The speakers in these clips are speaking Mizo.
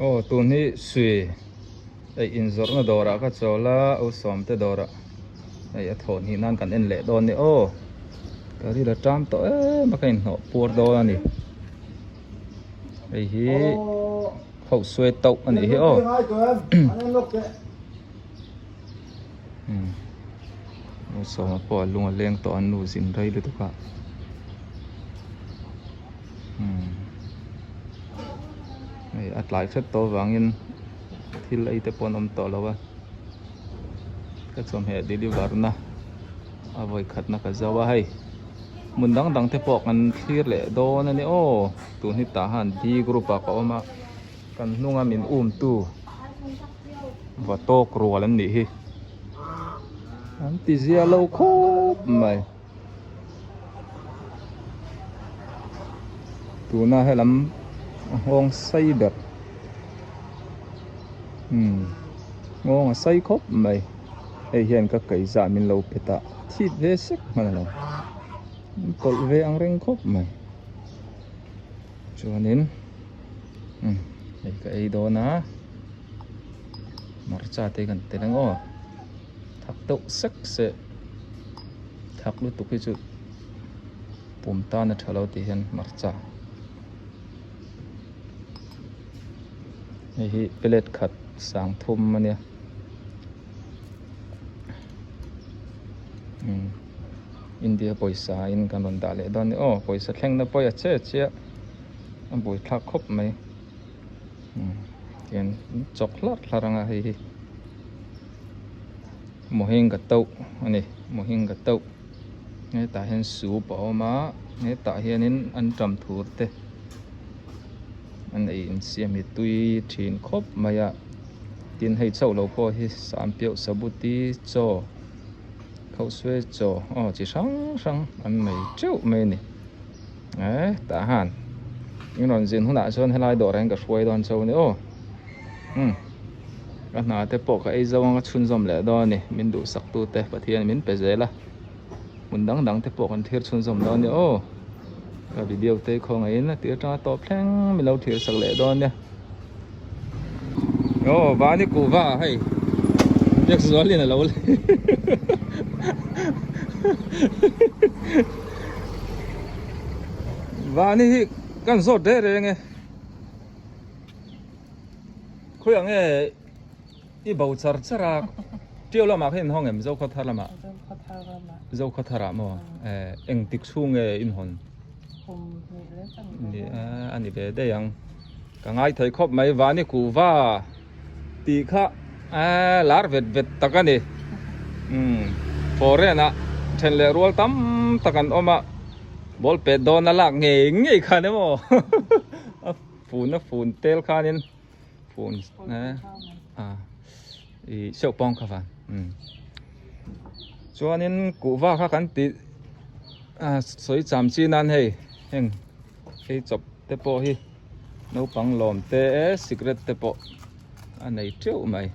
Aw tun hi sui ei inzawrhna dawrah ka chawl a u sawmte dawrah hei a thawh hnih nan kan en leh dawn ni aw ka ril a ṭam tawh em a ka inhnawh puar dawn a ni hei hi khauh suai tauh a nih hi aw. U sawma pawh a lung a leng tawh a nu zin rei lutuk a. Hei a tlai hret tawh avangin thil ei te pawh an awm tawh lo a ka chawhmeh deliver na a vawi khat na ka zo a hei hmun dang dang te pawh kan thlir leh dawn a ni aw tun hi tah han D group ah ka awm a kan hnunga min um tu va tawk rual an nih hi an ti zia lo khawp mai. Tuna helam a nghawng sei ber umm nghawng a sei khawp mai hei hian ka kaihzah min lo pe ta thit ve sek hman a lo min kawlh ve ang reng khawp mai chuanin umm hei ka ei dawn a hmarcha te kan tel ang aw. Thak deuh sek seh thak lutuk hi chu pum tan a tha lo tih hian hmarcha hei hi plate khat sang thum a nia umm India pawisa in kan rawn dah leh dawn a ni aw pawisa thleng na pawh a che chiah a buaithlak khawp mai umm tihian chawk hlarh hlarh anga hei hi. Mohinga tauh a ni mohinga tauh hetah hian soup a awm a hetah hianin anṭam thur te an ei insiam hi tui thin khawp mai a tin hei chauh lo pawh hi sampiauh sabuti chaw khauhsuai chaw aw chi hrang hrang an nei teuh mai a ni eh tah han in rawn zin hunah chuan helai dawrah hian ka hruai dawn chauh a ni aw umm. Ka hna te pawh ka ei zo ang a chhunzawm leh dawn a ni min duhsak tu te Pathian min pe zel a hmun dang dang te pawh kan thlir chhunzawm dawn a ni aw ka video te khawngaihin a tir atanga tawp thleng min lo thlir sak leh dawn nia aw vani kuhva hei biak zualin a lo le vani hi kan zawt reng reng e. Khawiah nge i bo char char a Ṭiau lamah khan in hawng em Zokhawthar lamah? Zokhawthar lamah. Zokhawthar ah maw? Eh eng tik chhung nge in hawn? Kum hnih leh ka ni ve daih. A ni ve daih ang. Ka ngai thei khawp mai Vani kuhva tih kha eh lar vet vet tak a ni. Umm foreign ah then leh rual tam tak an awm a ball pet dawn a lak ngei ngei khan emaw Fun a fun tel khanin fun a ih seuh pawng kha van umm chuanin kuhva kha kan tih a sawi cham chi nan hei heng ei chawp te pawh hi naupang lawm te cigarette te pawh a nei teuh mai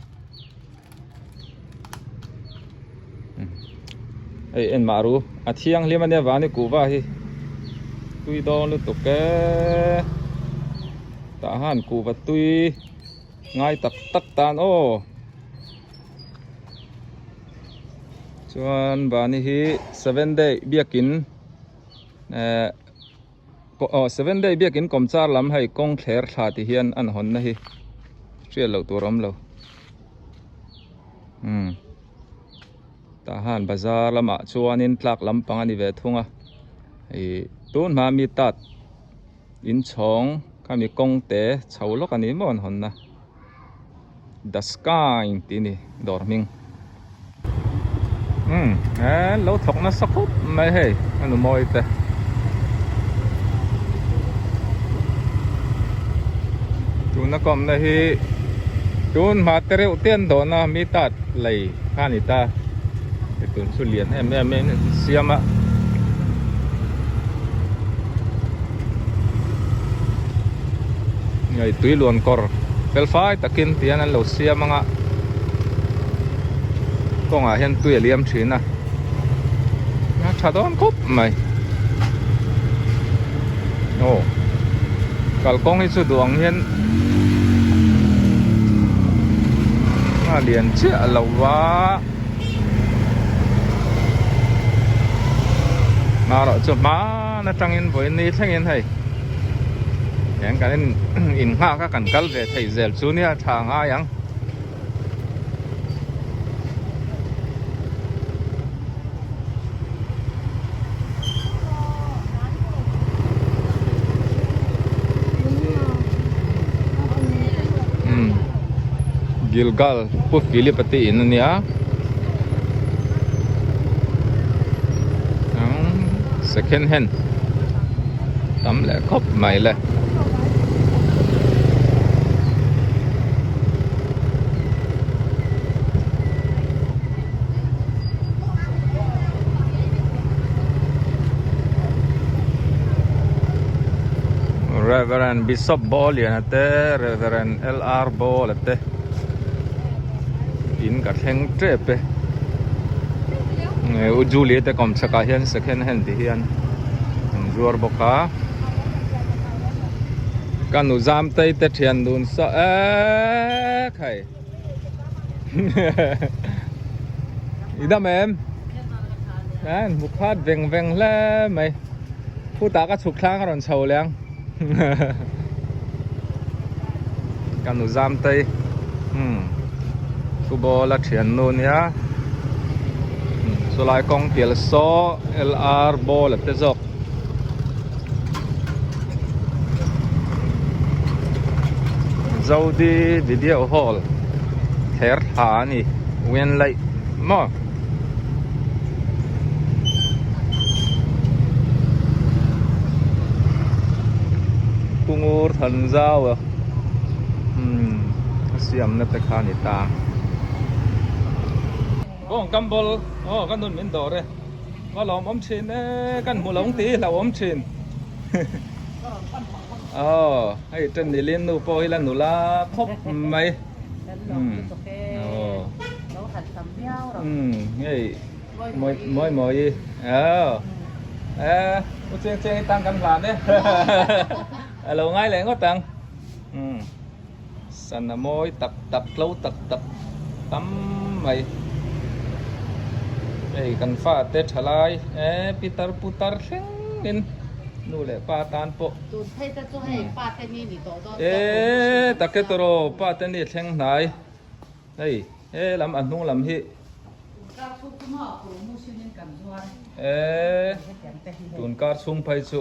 hei en mah ru a thianghlim ania vani kuhva hi tui dawn lutuk e tah han kuhva tui ngai tak tak tan aw chuan vani hi seven day biakin eh aw seven day biakin kawmchar lam hei kawng thler thla ti hian an hawn na hi hriat loh tur a awm lo umm tah han bazar lamah chuanin tlak lampang a ni ve thung a ih tun hma mi tat inchhawng khami kawng te chho lawk a ni maw an hawn na the sky tih a ni dawr hming umm he lo thawk nasa khawp mai hei a nu mawi te tuna ka awmna hi tun hma te reuh te an dawhna mi tat lei kha a ni ta tun chu lian em em in an siam a. Ngei tui luan kawr fel fai takin tihian an lo siam anga kawngah hian tui a liam thin a a tha dawn khawp mai aw kalkawng hi chu duh ang hian A lian chiah lo va. Marawh chu hman atangin vawiin ni thlengin hei eng kan in in nghak a kan kal ve thei zel chu nia tha ngai ang. Gilgal Pu Philip a tih in ania second hand tam leh khawp mai le. Reverend Bishop Bawliana te Reverend LR Bawla te in ka thleng tep e U Julie te kawmchhak ah hian second hand ti hian an zuar bawk a ka nu Zamtei te thian dun saw eee khai. I dam em? An hmu khat veng veng hle mai. Khutah ka chhuk thlang a rawn chho leh ang. Ka nu zam tei. Hmm. Football a thian nu nia. Chulai kawng pial saw LR ball a te zawk. Zodi video hall ther thla a ni wen laih maw. Pungur than zau a umm a siamna te kha a ni ta. Bawng kam ball aw ka nun min dawr e. Ka lawm awm thin e kan hmu lo ang tih hi hlauhawm thin aw hei ten nilin nu pawh hi la nula khawp mai aw hei mawi mawi mawi aw e u chiang chiang i tan kan hlan e a lo ngai leh ngawt ang Sana mawi tak tak tlo tak tak tam mai. Hei kan fate thalai e pitar putar thleng in nu leh pa tan pawh. Tun phei te chu hei pa te ni ni tawh dawn E tak e tawraw pa te ni thleng hnai. Hei he lam a hnung lam hi. E tun kar chhung phei chu.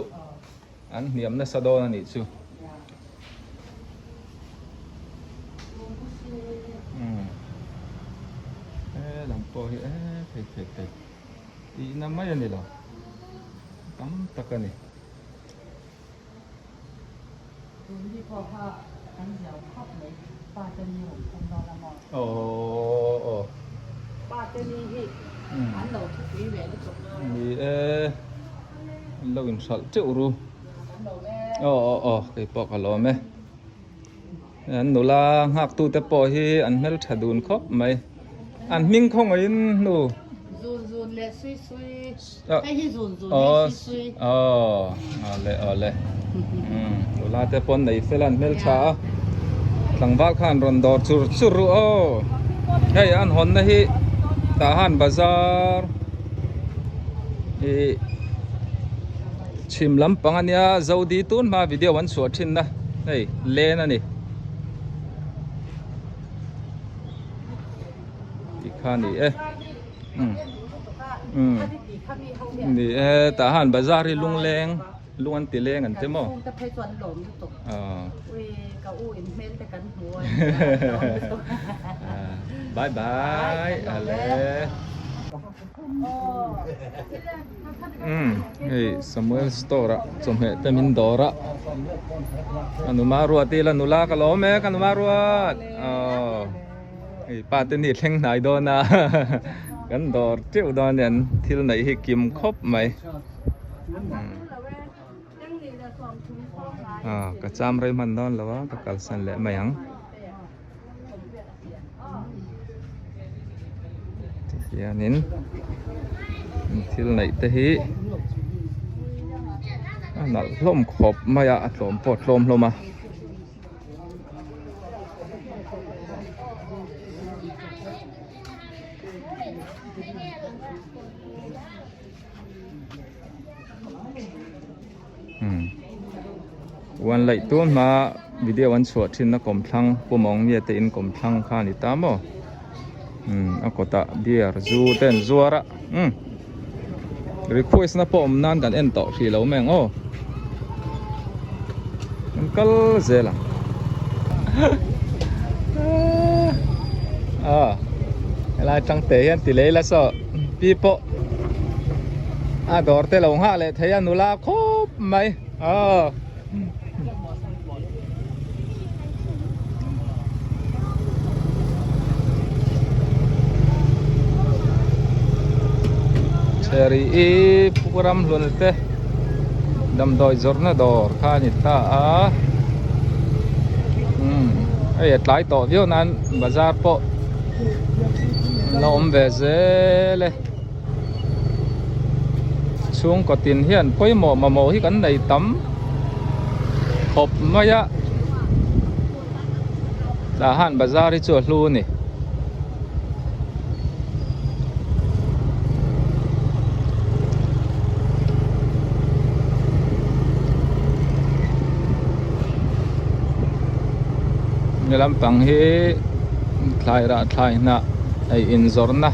An hniam nasa dawn a nih chu. Umm he lam pawh hi eh thei thei thei tihna mai a ni lo tam tak a ni. Aw aw ni e. An lo inhralh teuh ru. Aw aw aw kei pawh ka lawm e. An nula nghak tu te pawh hi an hmeltha dun khawp mai. An hming khawngaihin hnu. Zun zun leh sui sui. Hei hi zun zun leh sui sui. Aw awle awle. Nula te pawn nei fel a an hmeltha a. Tlangval khan rawn dawr chur chur ru aw. Hei an hawnna hi Tahan Bazar. Ih chhim lampang ania Zodi tun hma video an chhuah thin na hei len a ni tih kha a ni e umm umm ni e tah han bazar hi lungleng lung an ti leng an ti maw bye bye ale. Umm hei Samuel store ah chawhmeh te min dawr a ka numa ruat ila nula ka lawm e ka numa ruat aww hei pa te ni thleng hnai dawn a kan dawr teuh dawn a ni an thil neih hi kim khawp mai ah ka cham rei hman dawn lo a ka kalsan leh mai ang. Tihianin thil neih te hi a nalh hlawm khawp mai a a tlawm pawh a tlawm hlawm a. Uan laih tun hma video an chhuah thinna kawmthlang Pu Mawngmia te in kawmthlang kha a ni ta maw a kawtah beer zu te an zuar a request na pawh awm nan kan en tawh hrih lo mai ang aw an kal zel ang a helai tang te hian ti lei la saw pi pawh a dawr te lo nghah leh thei a nula khawp mai aw. Cherry i ram hlun te damdawi zawrhna dawr kha a ni ta a umm hei a tlai tawh viau nan bazar pawh an la awm ve zel e. Chhungkaw tin hian pawimawh mamawh hi kan nei tam khawp mai a tah han bazar hi chu a hlu a ni. He lampang hi thlai rah thlai hnah ei inzawrhna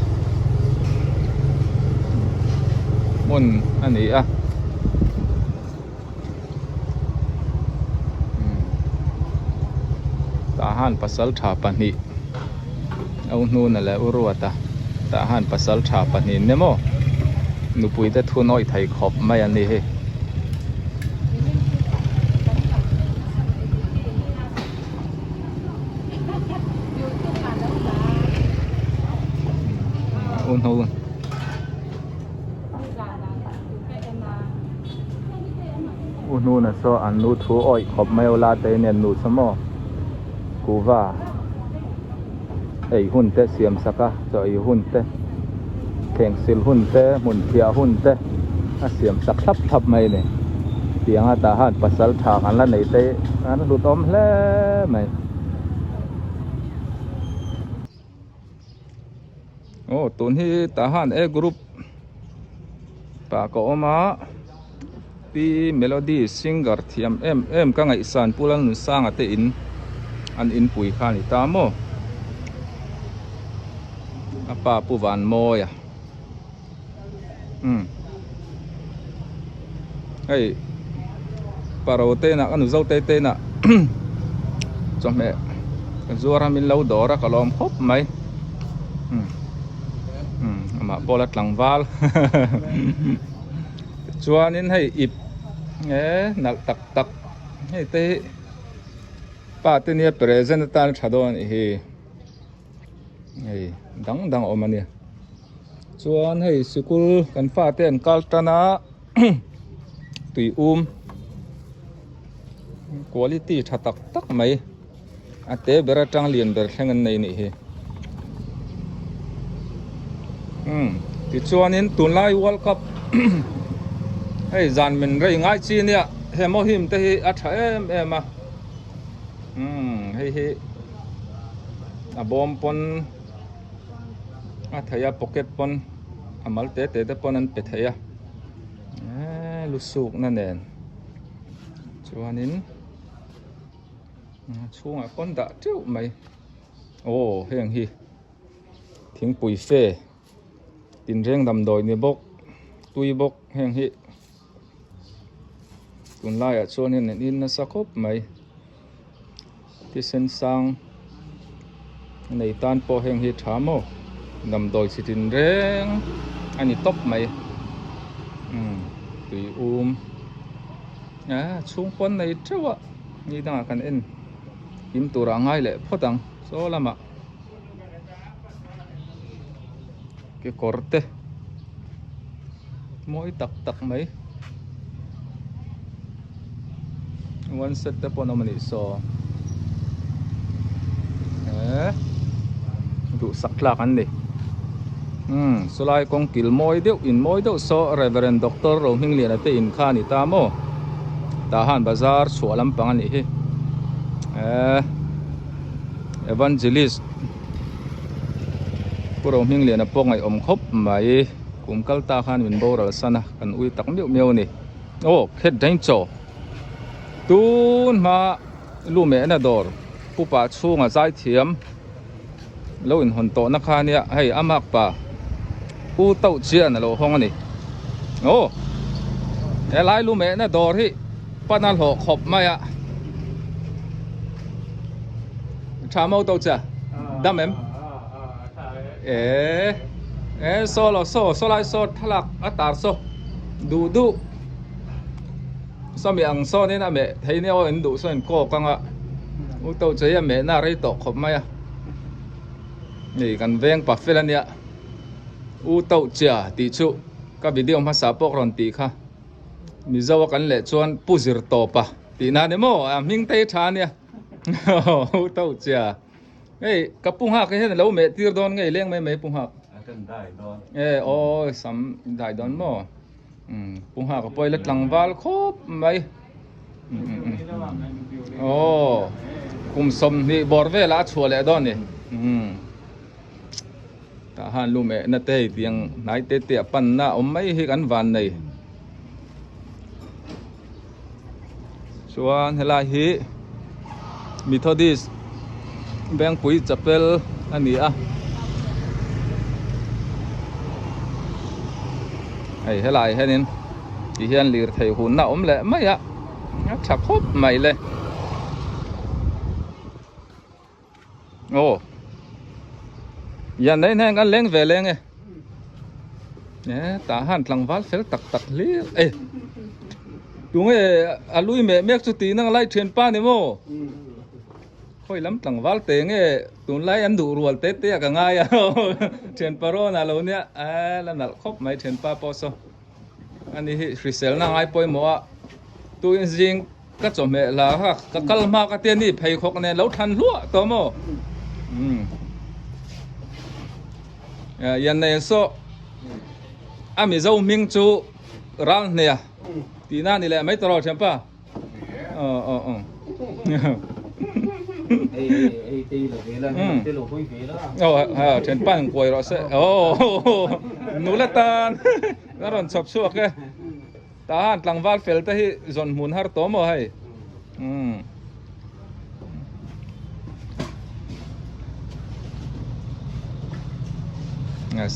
hmun a ni a tah han pasaltha pahnih au hnuna leh u ruata tah han pasaltha pahnih ni maw nupui te thu nawih thei khawp mai an ni hei. U hnuna saw an nu thu awih khawp mai aw la te nen nu saw maw kuhva ei hun te siam sak a chaw ei hun te thleng sil hun te hmun phiah hun te a siam sak thlap thlap mai a ni tiang a tah han pasal tha kan la nei te an hlut awm hle mai. Aw tun hi tah han A group tah ka awm a Pi Melody singer thiam em em ka ngaihsan Pu Lalnunsanga te in an inpui kha a ni ta maw a pa Pu Vanmawia umm hei paro te inah ka nu zo te te inah chawhmeh ka zuar a min lo dawr a ka lawm khawp mai umm umm amah pawh la tlangval chuanin hei ip e nalh tak tak hei te hi pa te nia present atan a tha dawn a nih hi. Hei dang dang a awm a nia chuan hei sikul kan fate an kal tan a tui um quality tha tak tak mai a te ber atang lian ber thleng an nei anih hi umm tichuanin tunlai world cup hei zan min rei ngai chi nia hemohim te hi a tha em em a umm hei hi. A bawm pawn a thei a pocket pawn a mal te te te pawn an pe thei a eee lu suk na nen chuanin a chhungah pawn dah teuh mai aw heng hi thingpui fe tinreng damdawi ni bawk tui bawk heng hi. Tunlaiah chuanin an in nasa khawp mai thisen sang nei tan pawh heng hi tha maw damdawi chi tin reng a ni tawp mai umm tui um a chhung pawn nei teuh a ni dangah kan en kim turah a ngai leh phawt ang saw lamah kekawr te. Mawi tak tak mai one set te pawh an awm a nih saw eh duhsak tlak an ni umm sawlai kawng kil mawi deuh in mawi deuh saw Reverend Doctor Rohmingliana te in kha a ni ta maw tah han bazar chhuah lampang a nih hi eh. Evangelist Pu Rohmingliana pawh ngaihawm khawp mai kum kal ta khan min boral san a kan ui tak miauh miauh a ni. Aw khet dain chaw tun hma lu mehna dawr pupa chhunga zaithiam lo inhawn tawhna kha ania hei a makpa u tauh chian a lo hawng a ni. Aw helai lu mehna dawr hi pan a hlawh khawp mai a tha mo to cha dam em e e saw lo saw saw lai saw thlalak a tar saw duh duh sawmi ang sawnin a meh thei nia aw in duh saw in kawk anga u to che hi a mehna a rei tawh khawp mai a hei kan veng pa fel ania u to chia tih chu ka video hmasa pawh ka rawn tih kha. Mizo a kan leh chuan pu zir tawp a tih na ni maw a hming te hi tha ania u to chia hei ka pu nghak hian alo meh tir dawn ngei leng mai mai pu nghak e aw sam dai dawn maw pu nghak a pawh ila tlangval khawp mai aw kum 20 bawr velah a chhuah leh dawn ni. Tah han lu meh na te hei tiang hnai te te a pan na awm mai hi kan van nei. Chuan helai hi Methodist Vengpui Chapel a ni a. Hei helai hianin ti hian lirthei hunna awm leh mai a a tha khawp mai le. Aw Yan nei hnen kan leng ve leng e e tah han tlangval fel tak tak hlir e tunge a lui meh mek chu tih nang lai thian pa ni maw khawi lam tlangval te nge tunlai an duh rual te te a ka ngai a thian pa rawn a lo nia a la nalh khawp mai thian pa pawh saw ani hi hriselna ngai pawimawh a tuin zing Ka chawhmeh la kha ka kal hma ka tia ni pheikhawk nen lo thlan hluah tawh maw? Umm Yan nei saw a Mizo hming chu ral hnea tihna a ni leh mai tawh thianpa. Aw aw aw. Aw ha thianpa in kuai rawh se. Aw nula tan ka rawn chhawp chhuak e. Tahan tlangval fel te hi zawn hmun har tawh maw hei. Umm.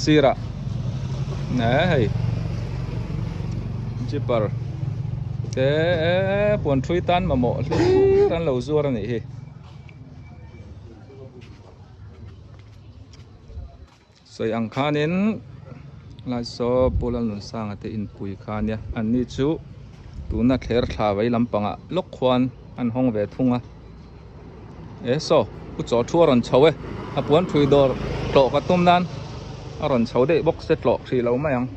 Sirah nge hei zipper te puan thui tan mamawh hlir an lo zuar a nih hi. Sawi ang khanin lai saw Pu Lalnunsanga te inpui kha ania anni chu tuna thler thla vei lampangah lawk khuan an hawng ve thung a e saw pu chaw thu a rawn chho e a puan thui dawr tlawh ka tum nan a rawn chho daih bawk se tlawh hrih lo mai ang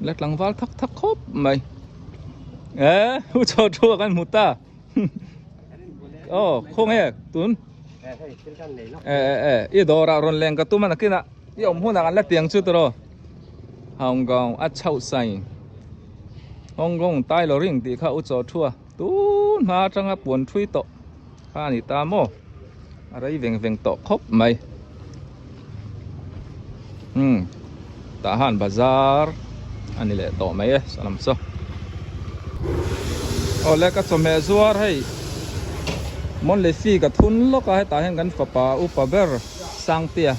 la tlangval thak thak khawp mai e pu chaw thu a kan hmu ta. Aw khawnge tun e e e i dawrah rawn leng ka tum a nakinah i awm hunah kan la tiang chu tawh Hong Kong a chhoh sai Hong Kong tailoring tih kha u chaw thu a tun hma atanga puan thui tawh kha a ni ta maw a rei veng veng tawh khawp mai umm tah han bazar a ni leh tawh mai e salam saw awle ka chawhmeh zuar hei mawn leh fi ka thun lawk a hetah hian kan fapa upa ber Sangtea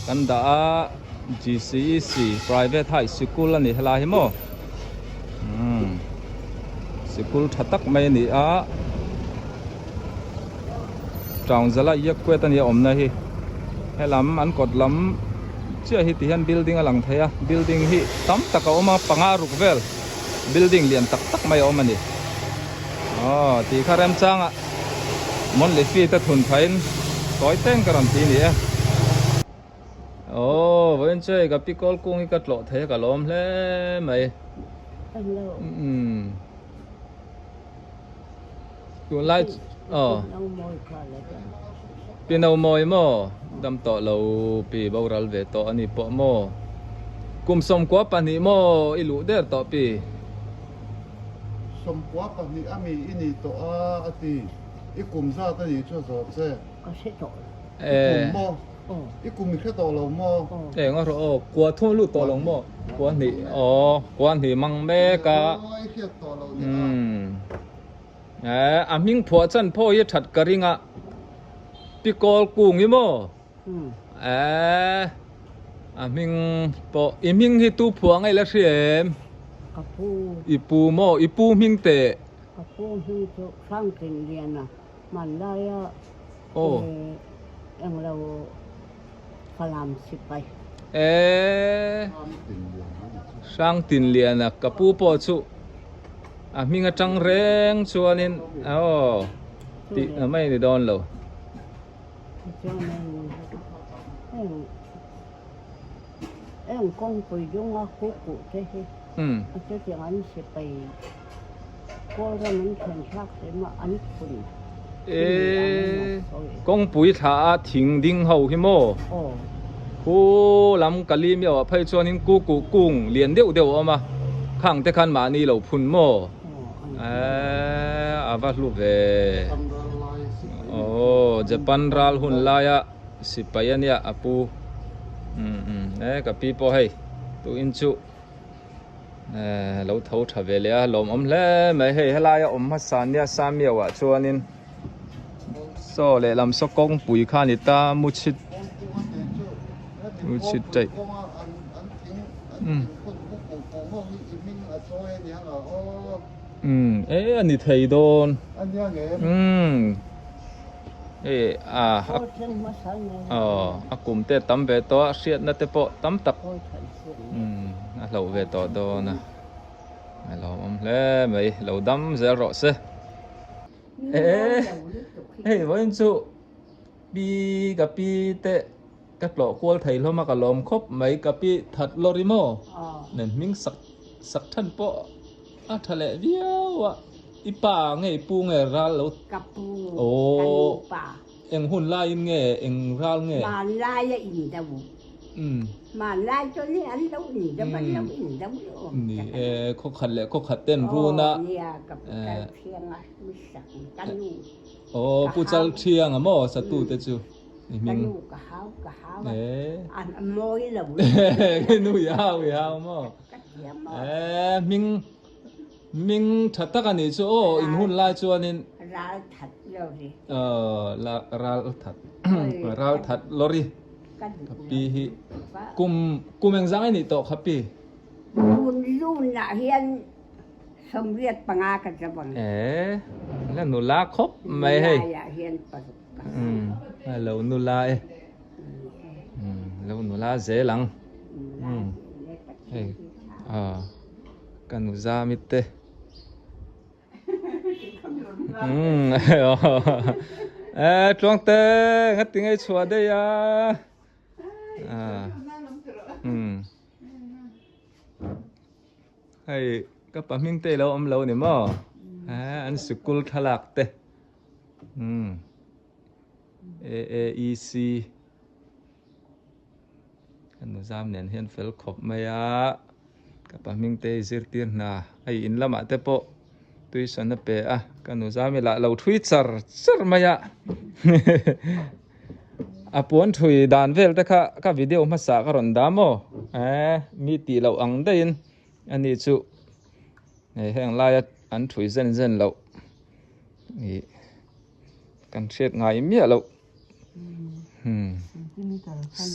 kan dah a G_C_E_C private high sikul a ni helai hi maw umm sikul tha tak mai a ni a Taungzala Yakwet a nia awmna hi helam an kawt lam chiah hi ti hian building a lang thei a building hi tam tak a awm a panga ruk vel building lian tak tak mai a awm a ni aw tih kha remchanga monthly fee te thun thain tawi teng ka rawn ti ni e aw vawiin chu hei ka pi kawl kung hi ka tlawh thei a ka lawm hle mai umm. Tunlai aw pi no mawi maw dam tawh lo pi boral ve tawh a ni pawh maw kum 12 maw i luh der tawh pi. 12 a mi i ni tawh a a ti. I kum zat a nih chu a zawh che. Ka hre tawh lo. I kum maw? I kum i hre tawh lo maw? Eng a rawh aw, kua thum lut tawh lo maw? Kua hnih aw, kua hnih mang mek a. Aw, i hriat tawh lo nia. A hming phuah chan pawh hi that ka ring a, Pi Kawl Kung hi maw? A hming pawh, i hming hi tu phuah ngei la hria em? Ka pu. I pu maw? I pu hming teh? Ka pu hming chu Hrangtlin Liana hmanlaia englo Falam sipai. Hrangtin Liana ka pu pawh chu a hming atang reng chuanin aw tih na mai a ni dawn lo. Eng kawngpui dunga kukuh te hi a chutiang an sipai Kawlram an thlen thlak hrim a an phun E kawngpui thla a thing ding ho hi maw? Aw. Khu lam kali miau ah phei chuanin kukuh kung lian deuh deuh a awm a, khang te khan mahni lo phun maw? E a va hlu ve. Aw Japan ral hun laia sipai a nia a pu. Umm umm e ka pi pawh hei tuin chu. Lo tho tha ve leh a lawmawm hle mai hei helaia awm hmasa nia Samiau ah chuanin saw lehlam saw kawngpui kha a ni ta muchhit muchhit taih umm e a ni thei dawn umm hei a aw a kum te a tam ve tawh a hriatna te pawh tam tak. Umm a hlauh ve tawh dawn a a lawmawm hle mai lo dam zel rawh se eh hei vawiin chu pi ka pi te ka tlawh kual thei hlawm a ka lawm khawp mai ka pi that lawr i maw nen hming sak sak than pawh a tha leh viau a i pa nge i pu nge ral lo ka pu ka nu pa Eng hun laiin nge eng ral nge? Hmanlai a in do. Hmanlai chuan hei an lo in do an lo in do i awm Ni e, khaw khat leh khaw khat ten run a. Aw nia ka pu chal thiang a mi sak ka nu. Aw pu chal thiang a maw satu te chu i hming. Ka nu ka hau ka hau a an mawi lo. Ka nu i hau i hau maw. Ka thiam maw. E hming Hming tha tak a nih chu aw in hun lai chuanin. Ral that lawri. Aw ral that ral that lawri ka pi hi kum kum engzang i nih tawh kha pi. Lun lun ah hian 85 ka zo ang. E la nula khawp mai hei. Nulai ah hian paruk ka. Um lo nula e. Um lo nula zel ang. Um hei aw. Ka nu zami te umm eh tluang te ngati ngei chhuah daih a umm hei ka pa hming te ilo awm lo ni maw eh an sikul thlalak te umm A A E C. Ka nu zam nen hian fel khawp mai a, ka pa hming te hi zirtir hna a in lamah te pawh tuition a pe a, ka nu zam hi lah lo thui char char mai a a puan thui dan vel te kha ka video hmasa ka rawn dah maw eh mi tih loh ang daihin ani chu hei heng laia an thui zen zen loh ih kan hriat ngai miah loh.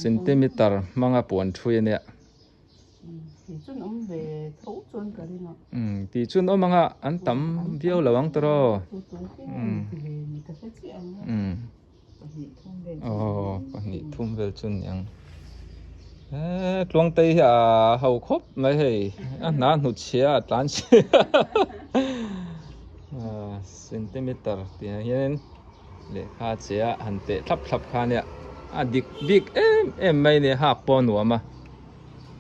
Centimeter hmanga puan thui a nia. Tih chun awm anga an tam viau lo ang tawh. Aw pahnih thum vel chu ni ang. Tluangtei hi a ho khawp mai hei a hna hnutchhia a tlan chhia centimeter tih ah hianin. Lehkha che a han teh thlap thlap kha nia a dik bik em em mai nia hak pawh a nuam a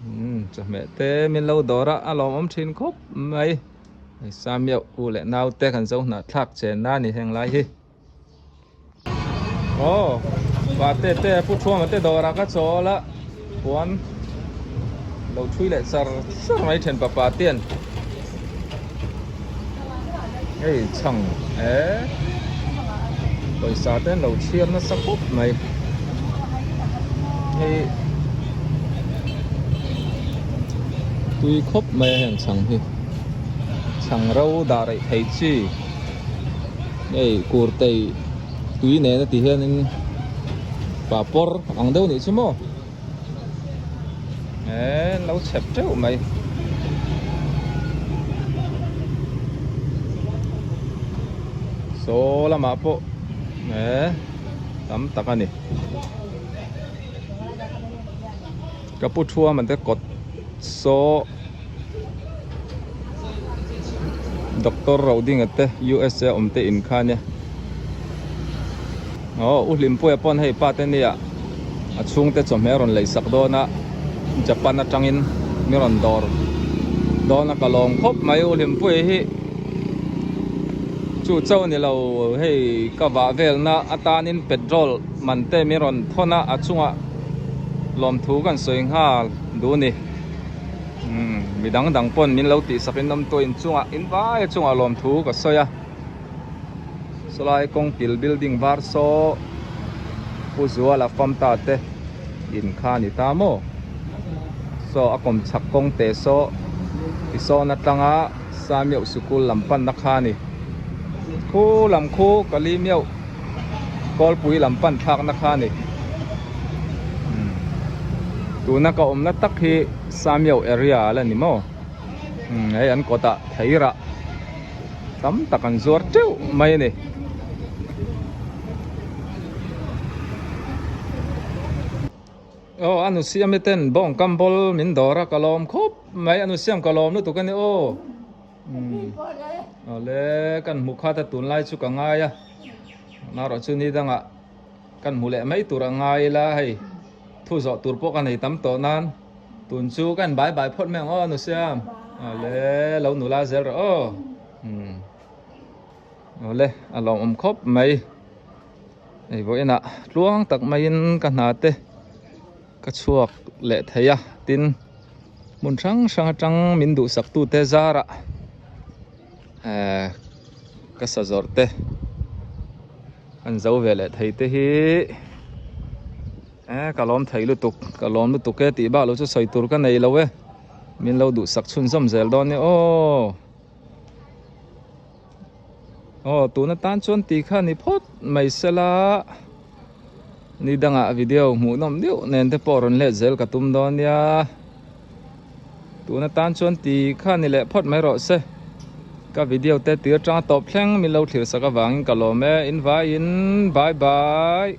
umm chawhmeh te min lo dawr a a lawmawm thin khawp mai hei Samiau u leh nau te kan zo hnah thlak chen na a ni heng lai hi aw vate te pu thuama te dawrah ka chawl a puan lo thui leh char char mai then papa ten hei chhang eh. Pawisa te an lo chhiar nasa khawp mai hei tui khawp mai a heng chhang hi chhang ro dah rei thei chi hei kurtei tui nena ti hianin papawr ang deuh anih chu maw. Eee an lo chhep teuh mai. Saw lamah pawh eee tam tak a ni. Ka pu thuam an te kawt saw Doctor Rodinga te USA awm te in kha ania. Aw u Hlimpuia pawn hei pa te nia a chhungte chawhmeh a rawn lei sak dawn a Japan atangin mi rawn dawr dawn a ka lawm khawp mai u Hlimpuia hi chu chauh a ni lo hei ka vah velna atanin petrol man te mi rawn thawn a a chungah lawmthu kan sawi nghal duh a ni. Umm mi dang dang pawn min lo tih sak in awm tawh inchungah in vai a chungah lawmthu ka sawi a sawlai kawngkil building var saw Pu Zuala famta te in kha a ni ta maw saw a kawm chhak kawng te saw ti sawn atanga Samiauh sikul lam panna kha a ni khu lam khu Kalimiauh Kawlpui lam pan thlakna kha a ni. Tuna ka awmna tak hi Samiau area a la ni maw? Hei an kawtah theirah tam tak an zuar teuh mai a ni. Aw a nu siam ten bawng kam bawl min dawr a ka lawm khawp mai a nu siam ka lawm lutuk a ni aw. Awle kan hmu khat a tunlai chu ka ngai a marawh chu ni dangah kan hmu leh mai tur a ngai ila hei thu zawh tur pawh ka nei tam tawh nan tun chu kan bai bai phawt mai ang aw nu siam awle lo nula zel rawh aw awle a lawmawm khawp mai hei vawiinah tluang tak maiin ka hna te. Ka chhuak leh thei a, tin hmun hrang hrang atang min duhsak tute zarah ehh ka sa zawrh te an zo ve leh thei te hi ehh ka lawm thei lutuk ka lawm lutuk e tih bak lo chu sawi tur ka nei lo e min lo duhsak chhunzawm zel dawn nia aw. Aw tun atan chuan tih kha ni phawt mai sela ni dangah video hmuh nawm deuh nen te pawh rawn let zel ka tum dawn nia tun atan chuan tih kha ni leh phawt mai rawh se ka video te tir tang tawp thleng min lo thlir sak avangin ka lawm e in vaiin bye bye.